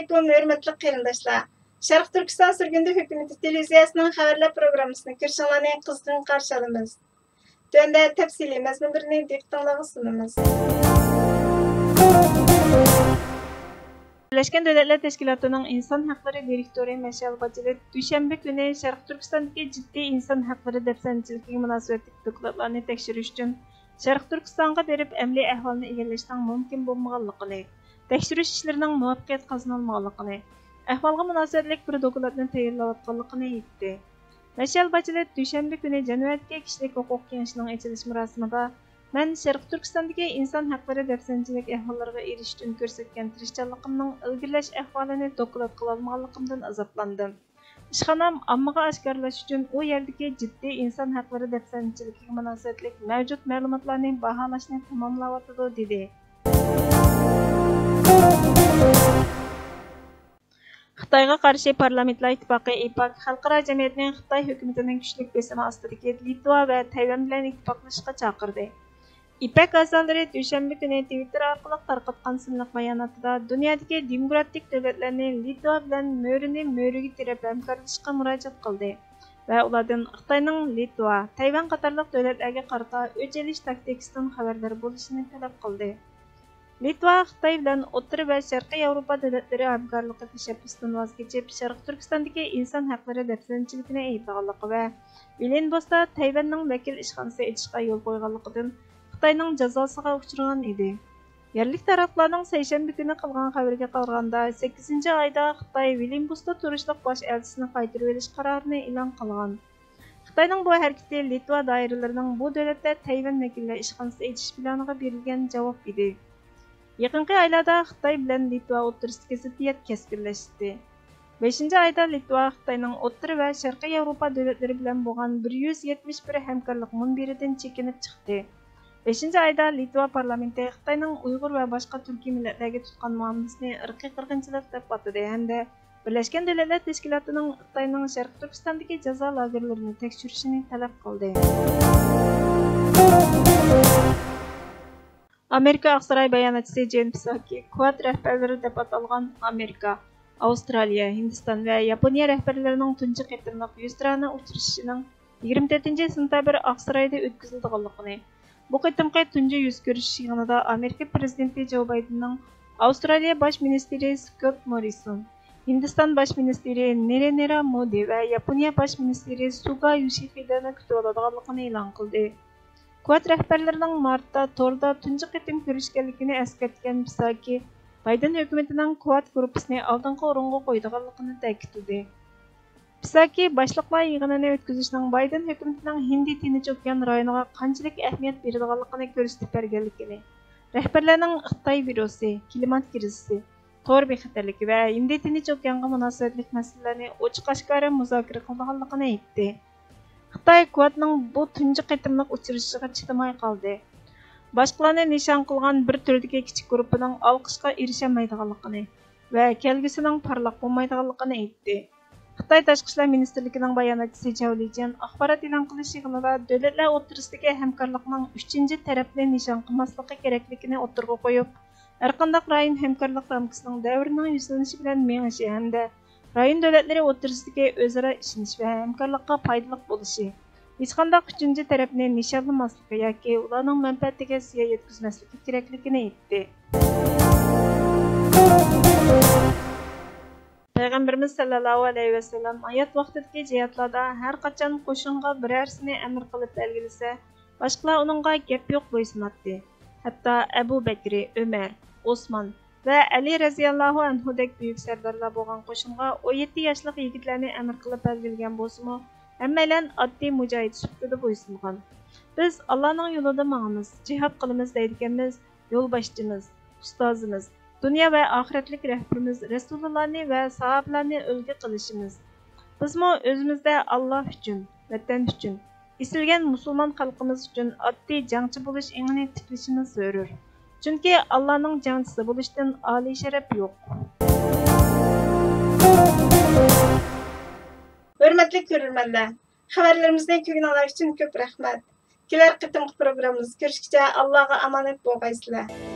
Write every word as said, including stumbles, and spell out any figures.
ئەلەيكۇم، ھۆرمەتلىك قېرىنداشلار! شەرقىي تۈركىستان سۈرگۈندە ھۆكۈمىتى تېلېۋىزىيەسىنىڭ خەۋەرلەر پروگراممىسىنى كۆرۈشۈڭلارنى قىزغىن قارشى ئالىمىز. تۆۋەندە تەپسىلىي مەزمۇنلىرىنى دىققىتىڭلارغا سۇنىمىز. بىرلەشكەن دۆلەتلەر تەشكىلاتىنىڭ ئىنسان ھەقلىرى دىرېكتورى مىشېل باچېلېت دۈشەنبە كۈنى شەرقىي تۈركىستاندىكى جىددىي ئىنسان ھەقلىرى دەپسەندىچىلىكىگە مۇناسىۋەتلىك دوكلاتلارنى تەكشۈرۈش ئۈچۈن شەرقىي تۈركىستانغا بېرىپ ئەمەلىي ئەھۋالنى ئىگىلەشنىڭ مۇمكىن بولمىغانلىقىنى، تەكشۈرۈش ئىشلىرىنىڭ مۇۋەپپەقىيەت قازىنالمىغانلىقىنى، ئەھۋالغا مۇناسىۋەتلىك بىر دوكلاتنى تەييارلاۋاتقانلىقىنى ئېيتتى. مىشېل باچېلېت دۈشەنبە كۈنى جەنۋەدىكى كىشىلىك ھوقۇق كېڭىشىنىڭ ئېچىلىش مۇراسىمىدا، مەن شەرقىي تۈركىستاندىكى ئىنسان ھەقلىرى دەپسەندىچىلىك ئەھۋاللىرىغا ئېرىشىش ئۈچۈن كۆرسەتكەن تىرىشچانلىقىمنىڭ ئىلگىرىلەش ئەھۋالىنى دوكلات قىلالمىغانلىقىمدىن ئازابلاندىم. ئىشخانام ئاممىغا ئاشكارىلاش ئۈچۈن ئۇ يەردىكى جىددىي ئىنسان ھەقلىرى دەپسەندىچىلىكىگە مۇناسىۋەتلىك مەۋجۇت مەلۇماتلارنى باھالاشنى تاماملاۋاتىدۇ، دېدى. خىتايغا قارشى پارلامېنتلار ئىتتىپاقى ئىپاك خەلقئارا جەمئىيەتنى خىتاي ھۆكۈمىتىنىڭ كۈچلۈك بېسىمى ئاستىدىكى لىتۋا ۋە تەيۋەن بىلەن ئىتتىپاقلىشىشقا چاقىردى. ئىپەك ئەزالىرى دۈشەنبە كۈنى تىۋىتتېر ئارقىلىق تارقاتقان سىنلىق باياناتىدا دۇنيادىكى دېموكراتىك دۆلەتلەرنى لىتۋا بىلەن مۆرىنى مۆرىگە تىرەپ ھەمكارلىشىشقا مۇراجىئەت قىلدى ۋە ئۇلاردىن خىتاينىڭ لىتۋا، تەيۋەن قاتارلىق دۆلەتلەرگە قارىتا ئۆچ ئېلىش تاكتىكىسىدىن خەۋەردار بولۇشىنى تەلەپ قىلدى. لىتۋا خىتاي بىلەن ئوتتۇرا ۋە شەرقىي ياۋروپا دۆلەتلىرى ھەمكارلىقى تەشەببۇسىدىن ۋاز كېچىپ، شەرقىي تۈركىستاندىكى ئىنسان ھەقلىرى دەپسەندىچىلىكىنى ئېيتىدىغانلىقى ۋە ۋىلنيۇستا تەيۋەننىڭ ۋەكىل ئىشخانىسى ئېچىشقا يول قويغانلىقىدىن خىتاينىڭ جازاسىغا ئۇچرىغان ئىدى. يەرلىك تاراتقۇلارنىڭ سەيشەنبە كۈنى قىلغان خەۋىرىگە قارىغاندا، سەككىزىنچى ئايدا خىتاي ۋىلنيۇستا تۇرۇشلۇق باش ئەلچىسىنى قايتۇرۇۋېلىش قارارىنى ئېلان قىلغان. خىتاينىڭ بۇ ھەرىكىتى لىتۋا دائىرىلىرىنىڭ بۇ دۆلەتتە تەيۋەن ۋەكىللەر ئىشخانىسى ئېچىش پىلانىغا بېرىلگەن جاۋاب ئىدى. يېقىنقى ئايلاردا خىتاي بىلەن لىتۋا ئوتتۇرىسىدىكى زىددىيەت كەسكىنلەشتى. بەشىنچى ئايدا لىتۋا خىتاينىڭ ئوتتۇرا ۋە شەرقىي ياۋروپا دۆلەتلىرى بىلەن بولغان بىر يۈز يەتمىش بىر ھەمكارلىق مۇنبىرىدىن چېكىنىپ چىقتى. بەشىنچى ئايدا لىتۋا پارلامېنتى خىتاينىڭ ئۇيغۇر ۋە باشقا تۈركىي مىللەتلەرگە تۇتقان مۇئامىلىسىنى ئىرقىي قىرغىنچىلىق دەپ ئاتىدى ھەمدە بىرلەشكەن دۆلەتلەر تەشكىلاتىنىڭ خىتاينىڭ شەرقىي تۈركىستاندىكى جازا لاگېرلىرىنى تەكشۈرۈشىنى تەلەپ قىلدى. ئامېرىكا ئاقساراي باياناتچىسى جېن پساكى كۇۋاد رەھبەرلىرى دەپ ئاتالغان ئامېرىكا، ئاۋسترالىيە، ھىندىستان ۋە ياپونىيە رەھبەرلىرىنىڭ تۇنجى قېتىملىق يۈزتۇرانە ئۇچرىشىشىنىڭ يىگىرمە تۆتىنچى سېنتەبىر ئاقسارايدا ئۆتكۈزۈلىدىغانلىقىنى، بۇ قېتىمقى تۇنجى يۈز كۆرۈشۈش يىغىنىدا ئامېرىكا پىرېزىدېنتى جو بايدېننىڭ ئاۋسترالىيە باش مىنىستىرى سكوت موررىسون، ھىندىستان باش مىنىستىرى نېرېندرا مودى ۋە ياپونىيە باش مىنىستىرى سۇگا يوشىخىدېنى كۈتۈۋالىدىغانلىقىنى ئېلان قىلدى. كۇۋاد رەھبەرلىرىنىڭ مارتتا توردا تۇنجى قېتىم كۆرۈشكەنلىكىنى ئەسكەرتكەن پساكى، بايدېن ھۆكۈمىتىنىڭ كۇۋاد گۇرۇپپىسىنى ئالدىنقى ئورۇنغا قويىدىغانلىقىنى تەكىتلىدى. پساكى باشلىقلار يىغىنىنى ئۆتكۈزۈشنىڭ بايدېن ھۆكۈمىتىنىڭ ھىندى تىنچ ئوكيان رايونىغا قانچىلىك ئەھمىيەت بېرىدىغانلىقىنى كۆرسىتىپ بەرگەنلىكىنى، رەھبەرلەرنىڭ خىتاي ۋىرۇسى، كىلىمات كىرىزىسى، تور بىخەتەرلىكى ۋە ھىندى تىنچ ئوكيانغا مۇناسىۋەتلىك مەسىلىلەرنى ئوچۇق-ئاشكارا مۇزاكىرە قىلىدىغانلىقىنى ئېيتتى. خىتاي كۇۋادنىڭ بۇ تۇنجى قېتىملىق ئۇچرىشىشىغا چىدىماي قالدى. باشقىلارنى نىشان قىلغان بىر تۈردىكى كىچىك گۇرۇپپىنىڭ ئالقىشقا ئېرىشەلمەيدىغانلىقىنى ۋە كەلگۈسىنىڭ پارلاق بولمايدىغانلىقىنى ئېيتتى. خىتاي تاشقى ئىشلار مىنىستىرلىكىنىڭ باياناتچىسى جياۋ لىجيەن ئاخبارات ئېلان قىلىش يىغىنىدا دۆلەتلەر ئوتتۇرىسىدىكى ھەمكارلىقنىڭ ئۈچىنچى تەرەپنى نىشان قىلماسلىقى كېرەكلىكىنى ئوتتۇرىغا قويۇپ، ھەرقانداق رايون ھەمكارلىق رامكىسىنىڭ دەۋرنىڭ يۈزلىنىشى بىلەن مېڭىشى ھەمدە رايون دۆلەتلىرى ئوتتۇرىسىدىكى ئۆزئارا ئىشىنىش ۋە ھەمكارلىققا پايدىلىق بولۇشى، ھېچقانداق ئۈچىنچى تەرەپنى نىشانلىماسلىقى ياكى ئۇلارنىڭ مەنپەئەتىگە زىيان يەتكۈزمەسلىكى كېرەكلىكىنى ئېيتتى. پەيغەمبىرىمىز سەللەللاھۇ ئەلەيھى ۋەسەللەم ھايات ۋاقتىدىكى جىھادلاردا ھەر قاچان قوشۇنغا بىرەرسىنى ئەمىر قىلىپ بەلگىلىسە، باشقىلار ئۇنىڭغا گەپ يوق بويسۇناتتى. ھەتتا ئەبۇ بەكرى، ئۆمەر، ئوسمان ۋە ئەلى رەزىياللاھۇ ئەنھۇدەك بۈيۈك سەردارلار بولغان قوشۇنغا ئون يەتتە ياشلىق يىگىتلەرنى ئەمىر قىلىپ بەلگىلىگەن بولسىمۇ، ھەممەيلەن ئاددىي مۇجاھىد سۈپىتىدە بويسۇنغان. بىز ئاللانىڭ يولىدا ماڭىمىز، جىھاد قىلىمىز دەيدىكەنمىز، يولباشچىمىز، ئۇستازىمىز، دۇنيا ۋە ئاخىرەتلىك رەھبىرىمىز رەسۇلۇللانى ۋە ساھابىلەرنى ئۈلگە قىلىشىمىز. بىزمۇ ئۆزىمىزدە ئاللا ئۈچۈن، ۋەتەن ئۈچۈن، ئېسىلگەن مۇسۇلمان خەلقىمىز ئۈچۈن ئاددىي جەڭچى بولۇش ئېڭىنى تىكلىشىمىز زۆرۈر. چۈنكى ئاللانىڭ جەڭچىسى بولۇشتىن ئالىي شەرەپ يوق. ھۆرمەتلىك كۆرۈرمەنلەر، خەۋەرلىرىمىزنى كۆرگىنىڭلار ئۈچۈن كۆپ رەھمەت. كېلەر قېتىمقى پروگراممىمىزدا كۆرۈشكىچە ئاللاغا ئامانەت بولغايسىلەر.